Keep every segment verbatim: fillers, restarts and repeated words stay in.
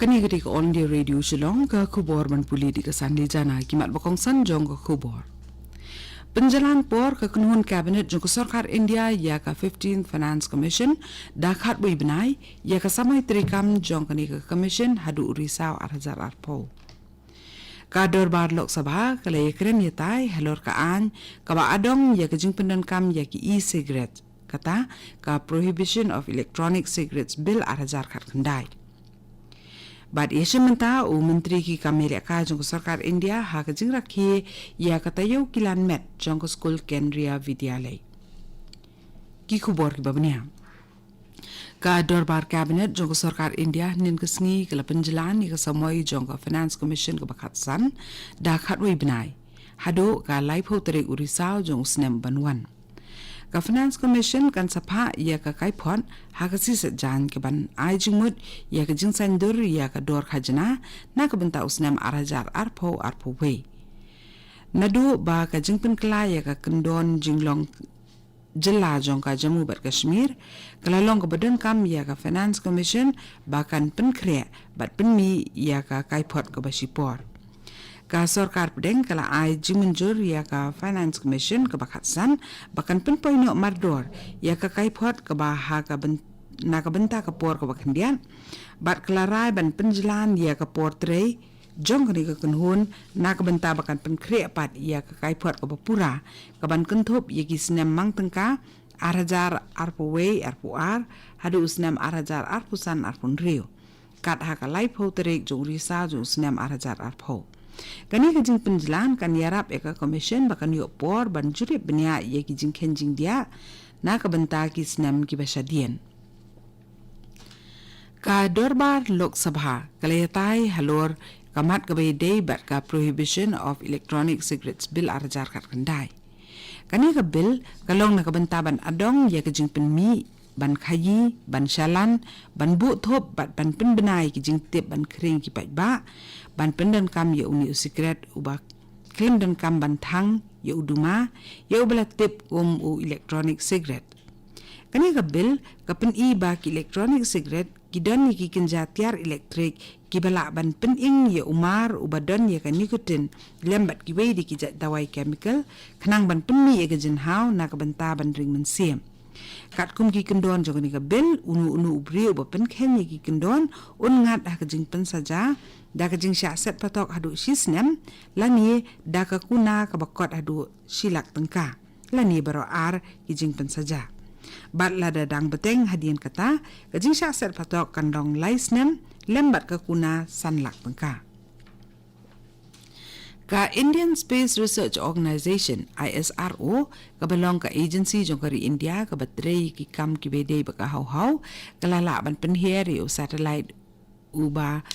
Kane ka dei ka All India Radio Shillong, ka khubor ban pule da ka Sandy Jana. Ki mat ba kongsan jong ka khubor. Pynjlan por ka kynhun Cabinet jong ka Sorkar India ïa ka fifteenth Finance Commission da khatwei bnai, ïa ka samoi treikam jong kane ka Commission haduh u Risaw ar hajar arphew. Ka Dorbar Lok Sabha ka la ïakren ïatai halor ka aiñ kaba adong ïa ka jingpyndonkam ïa ki e-cigarette, kata ka Prohibition of Electronic Cigarettes Bill ar hajar khatkhyndai. Bad ïa shim bynta u Myntri ki kam ïalehkai jong ka Sorkar India ha ka jingrakhe ïa ka taïew kilan met jong ka skul Kendriya Vidyalay. Ki khubor kiba bniah. Ka Dorbar Cabinet jong ka Sorkar India hynnin ka sngi ka la pynjlan ïa ka samoi jong ka Finance Commission kaba khatsan da khatwei bnai, haduh ka laiphew tarik u Risaw jong u snem ban wan. Ka Finance Commission kan sa phah ïa ka kaiphod ha ka sngi Saitjaiñ kaban ai jingmut ïa ka jingsaiñdur ïa ka dor khajna na ka bynta u snem ar hajar arphew arphew wei. Naduh ba ka jingpynkylla ïa ka kyndon jinglong jylla jong ka Jammu bad Kashmir ka la long kaba donkam ïa ka Finance Commission ba kan pynkhreh bad pynmih ïa ka kaiphod kaba shipor. Ka Sorkar pdeng ka la ai jingmynjur ïa ka Finance Commission kaba khatsan ba kan pynpoi noh mardor ïa ka kaiphod kaba ha ka byn-, na ka bynta ka por kaba khyndiat, bad ka la rai ban pynjlan ïa ka por trei jong kane ka kynhun na ka bynta ba kan pynkhreh pat ïa ka kaiphod kaba pura kaban kynthup ïa ki snem mang tyngka ar hajar arphew wei arphew ar haduh u snem ar hajar arphew san arphew hynriew, kat ha ka laiphew tarik jong u Risaw jong u snem ar hajar arphew. Kane ka jingpynjlan kan ïarap ïa ka Commission ba kan ïoh por ban jurip bniah ïa ki jingkheiñ jingdiah na ka bynta ki snem kiba shadien. Ka Dorbar Lok Sabha ka la ïatai halor ka mat kaba ïadei bad ka Prohibition of Electronic Cigarettes Bill ar hajar khatkhyndai. Kane ka bill ka long na ka bynta ban adong ïa ka jingpynmih, ban khaïi, ban shalan, ban buh thup bad ban pynbna ïa ki jingtip ban khring ki paidbah ban pyndonkam ïa une u sikret uba khlem donkam ban thang ïa u duma, ïa uba la tip kum u electronic cigarette. Kane ka bill ka pyni ba ki electronic cigarette ki don ïa ki kynja tiar elektrik kiba lah ban pyning ïa u mar uba don ïa ka nicotine lem bad kiwei de ki jait dawai chemical, khnang ban pynmih ïa ka jinghaw na ka bynta ban ring mynsiem. Katkum ki kyndon jong kane ka bill, uno uno u briew uba pynkheiñ ïa ki kyndon un ngat ha ka jingpynsaja da ka jingshah set patok haduh shi snem, lane da ka kuna kaba kot haduh shi lak tyngka, lane baroh ar ki jingpynsaja. Bad lada dang bteng hadien kata, ka jingshah set patok kan long lai snem lem bad ka kuna san lak tyngka. Ka Indian Space Research Organisation, I S R O, kaba long ka agency jong ka ri India kaba trei ki kam kiba ïadei bad ka haw haw, ka la lah ban pynher ïa u satellite uba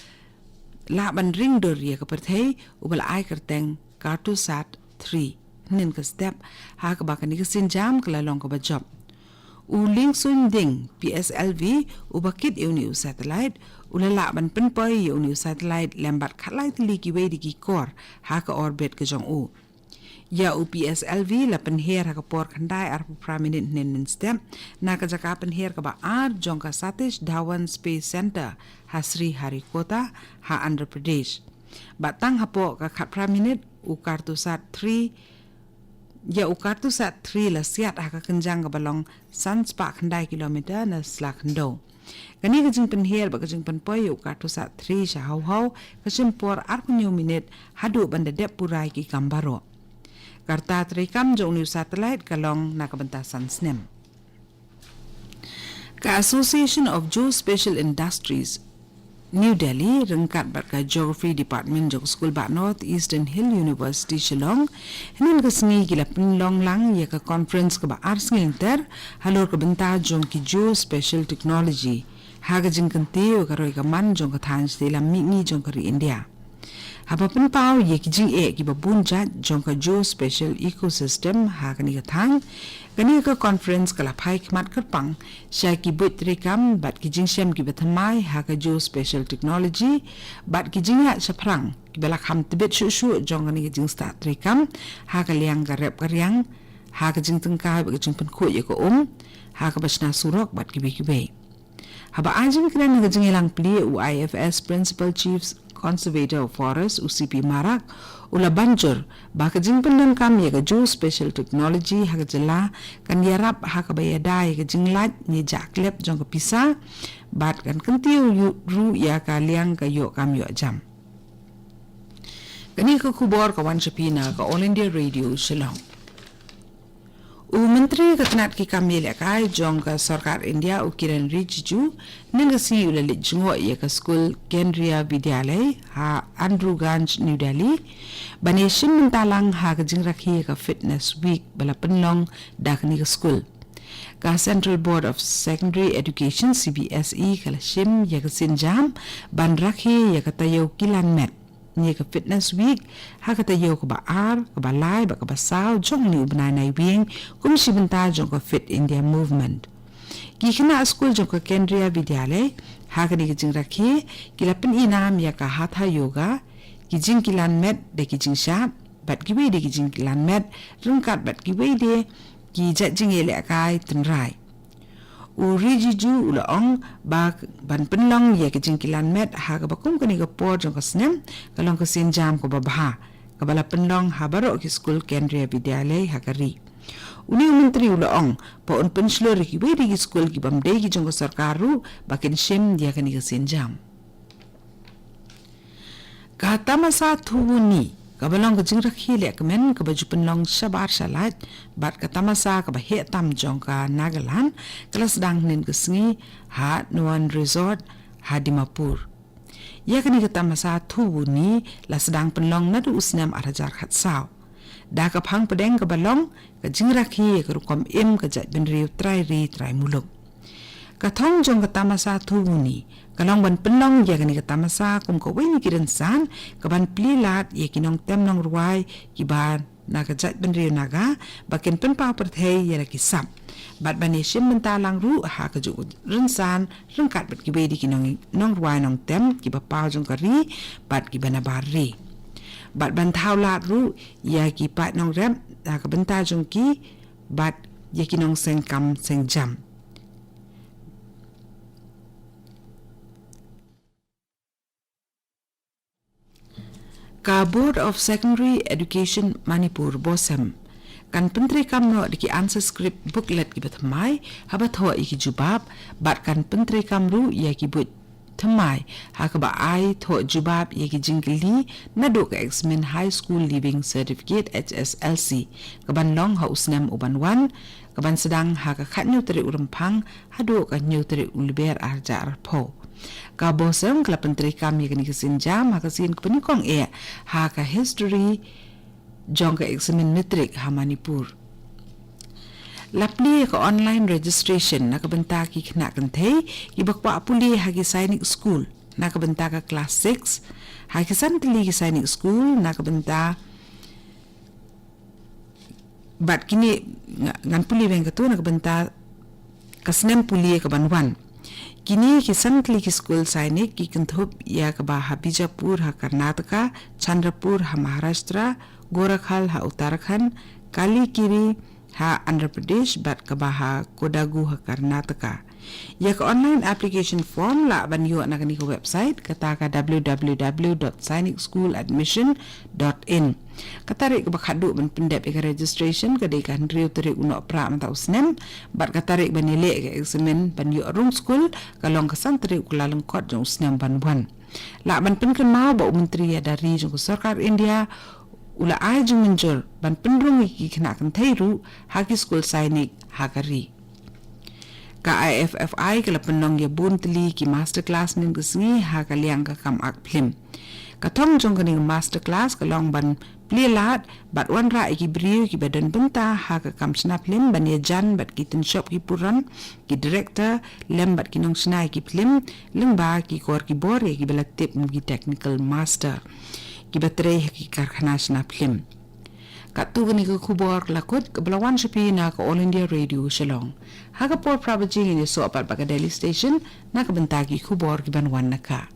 lah ban ring dur ïa ka pyrthei uba la ai kyrteng Cartosat three hynnin ka step, ha kaba kane ka sienjam ka la long kaba jop. U Liengsuin Ding, P S L V, uba kit ïa une u satellite, u la lah ban pynpoi ïa une u satellite lem bad khatlai tylli kiwei de ki kor ha ka orbit ka jong u. Ïa u P S L V la pynher ha ka por khyndai arphew phra minit hynnin mynstep na ka jaka pynher kaba ar jong ka Satish Dhawan Space Centre ha Sriharikota ha Andhra Pradesh. Bad tang hapoh ka khatphra minit u Cartosat three, ïa u Cartosat three la siat ha ka kynjang kaba long san spah khyndai kilometer na sla khyndew. Kane ka jingpynher bad ka jingpynpoi ïa u Cartosat three sha haw haw ka shim por arphew hynñiew minit haduh ban da dep pura ïa ki kam baroh. Ka rta treikam jong une u satellite ka long na ka bynta san snem. Ka Association of Geospatial Industries, New Delhi, ryngkat bad ka Geography Department jong ka Skul Bah North Eastern Hill University Shillong, hynnin ka sngi ki la pynlong lang ïa ka conference kaba ar sngi lynter halor ka bynta jong ki geospatial technology, ha ka jingkyntiew ka roi ka man jong ka thaiñ shatei lam mihngi jong ka ri India. Haba pynpaw ïa ki jingeh kiba bun jait jong ka geospatial ecosystem ha kane ka thaiñ, kane ka conference ka la phai khmat kyrpang sha ki buit treikam bad ki jingshem kiba thymmai ha ka geospatial technology bad ki jingïaid shaphrang kiba la kham tbit shuh shuh jong kane ka jingstad treikam ha ka liang ka rep ka riang, ha ka jingtyngkai bad ka jingpynkhuid ïa ka um, ha kaba shna surok bad kiwei kiwei. Haba ai jingkren ha ka jingïalang plie, u I F S Principal Chief Conservator of Forest, u C P Marak, u la ban jur ba ka jingpyndonkam ïa ka Geospatial Technology ha ka jylla kan ïarap ha kaba ïada ïa ka jinglait ne jahklep jong ka pisa bad kan kyntiew ruh ïa ka liang ka ïoh kam ïoh jam. Kane ka khubor ka wan sha phi na ka All India Radio Shillong. U Myntri ka tnat ki kam ïalehkai jong ka Sorkar India, u Kiren Rijiju, mynne ka sngi u la leit jngoh ïa ka skul Kendriya Vidyalay ha Andrew Ganj, New Delhi, ban ïashim bynta lang ha ka jingrakhe ïa ka Fitness Week ba la pynlong da kane ka skul. Ka Central Board of Secondary Education, C B S E, ka la shim ïa ka sienjam ban rakhe ïa ka taïew kilan met ïa ka Fitness Week ha ka taïew kaba ar, kaba lai bad kaba saw jong une u bnai Naiwieng, kum shi bynta jong ka Fit India Movement. Ki khynnah skul jong ka Kendriya Vidyalay ha kane ka jingrakhe ki la pynïainam ïa ka Hatha Yoga, ki jingkilan met da ki jingshad, bad kiwei de ki jingkilan met ryngkat bad kiwei de ki jait jingïalehkai tynrai. U Rijiju u la ong ba ban pynlong ïa ka jingkilan met ha kaba kum kane ka por jong ka snem ka long ka sienjam kaba bha, kaba la pynlong ha baroh ki skul Kendriya Vidyalay ha ka ri. Une u Myntri u la ong ba un pynshlur ïa kiwei de ki skul ki bym dei ki jong ka sorkar ruh ba kin shim ïa kane ka sienjam. Ka Tamasa Thubuni, kaba long ka jingrakhe lehkmen kaba ju pynlong shabar shalait bad ka tamasa kaba heh tam jong ka Nagaland, ka la sdang hynnin ka sngi ha Nuan Resort ha Dimapur. Ïa kane ka Tamasa Thubuni la sdang pynlong naduh u snem ar hajar khatsaw. Da ka phang pdeng kaba long ka jingrakhe ïa ka rukom im ka jaitbynriew trai ri trai muluk. Ka thong jong ka Tamasa Thubuni ka long ban pynlong ïa kane ka tamasa kum kawei na ki rynsan kaban plie lad ïa ki nongtem nongrwai kiba na ka jaitbynriew Naga ba kin pynpaw pyrthei ïa la ki sap bad ban ïashim bynta lang ruh ha kajuh ka rynsan ryngkat bad kiwei de ki nong, nongrwai nongtem kiba paw jong ka ri bad kiba nabar ri, bad ban thaw lad ruh ïa ki paid nongrep ha ka bynta jong ki bad ïa ki nongseng kam seng jam. Ka Board of Secondary Education Manipur, BOSEM, kan pyntreikam noh da ki answer script booklet kiba thymmai haba thoh ïa ki jubab bad kan pyntreikam ruh ïa ki buit thymmai ha kaba ai thoh jubab ïa ki jingkylli naduh ka eksamin High School Leaving Certificate, H S L C, kaban long ha u snem uban wan, kaban sdang ha ka khathynñiew tarik u Rymphang haduh ka hynñiew tarik u Lber ar hajar arphew. Ka BOSEM ka la pyntreikam ïa kane ka sienjam ha ka sien kaba nyngkong eh ha ka history jong ka eksamin matric ha Manipur. La plie ïa ka online registration na ka bynta ki khynnah kynthei kiba kwah pule ha ki Sainik School na ka bynta ka klas six, ha ki san tylli ki Sainik School na ka bynta bad kine nga-, ngan pule bad katu na ka bynta ka snem pule kaban wan. Kine ki san tylli ki skul Sainik ki kynthup ïa kaba ha Bijapur ha Karnataka, Chandrapur ha Maharashtra, Gorakhal ha Uttarakhand, Kalikiri ha Andhra Pradesh bad kaba ha Kodagu ha Karnataka. Ïa ka online application form lah ban ïoh na kane ka website, kata ka w w w dot sainik school admission dot in. Ka tarik kaba khatduh ban pyndep ïa ka registration ka dei ka hynriew tarik u Nohprah mynta u snem, bad ka tarik ban ïaleh ïa ka eksamin ban ïoh rung skul ka long ka san tarik u Kyllalyngkot jong u snem ban wan. Lah ban pynkynmaw ba u Myntri ïada ri jong ka Sorkar India u la ai jingmynjur ban pynrung ïa ki khynnah kynthei ruh ha ki skul Sainik ha ka ri. Ka I F F I ka la pynlong ïa bun tylli ki masterclass mynne ka sngi ha ka liang ka kam ak phlim. Ka thong jong kane ka masterclass ka long ban plie lad bad wanrah ïa ki briew kiba don bynta ha ka kam shna phlim ban ïajan bad ki tynshop ki puron, ki director lem bad ki nongshna ïa ki phlim, lyngba ki kor ki bor ïa kiba la tip kum ki technical master kiba trei ha ki karkhana shna phlim. Katto katne ka khubor la kut kaba la wan sha phi na ka All India Radio Shillong. Ha ka por phra baje ngin ïasoh pat bad ka Delhi Station na ka bynta ki khubor kiban wan na ka.